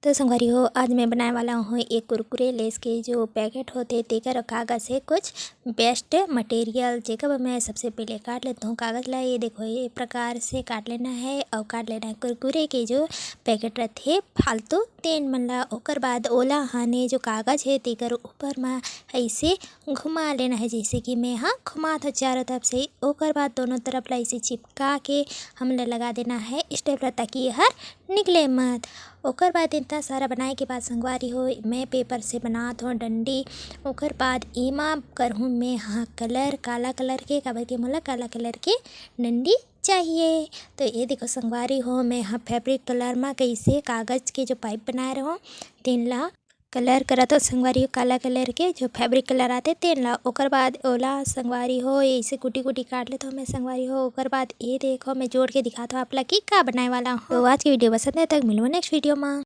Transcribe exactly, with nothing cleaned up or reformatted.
तो संगवारी हो, आज मैं बनाए वाला हूँ एक कुरकुरे लेस के जो पैकेट होते, तेकर कागज से कुछ वेस्ट मटेरियल, जेकर बर मैं सबसे पहले काट लेता हूँ कागज ला। ये देखो, ये प्रकार से काट लेना है और काट लेना है कुरकुरे के जो पैकेट रथे, फालतू तेन मन ला। ओकर बाद ओला हाने जो कागज है, तेकर ऊपर मा ऐसे घुमा लेना है, जैसे कि मैं हा घुमात हो चारों तरफ से। ओकर बाद दोनों तरफ ला ऐसे चिपका के हमन ला लगा देना है स्टेपलर, ताकि ये हर निकले मत। ओकर बाद इतना सारा बनाए के बाद संगवारी हो, मैं पेपर से बनात हो डंडी। ओकर बाद एमा करहूँ मैं हा कलर, काला कलर के, काबर के मोला काला कलर के डंडी चाहिए। तो ये देखो संगवारी हो, मैं हा फैब्रिक कलर मा कैसे कागज के जो पाइप बनाए रहो, तेन ला कलर करत हो संगवारी हो। काला कलर के जो फैब्रिक कलर आते, तेन ला। ओकर बाद ओला संगवारी हो, ऐसे कुटी कुटी काट लेत हो मैं संगवारी हो। ओकर बाद ये देखो, मैं जोड़ के दिखात हो आप ला कि का बनाए वाला हो। तो आज की वीडियो बस अतने तक, मिलबो नेक्स्ट वीडियो मा।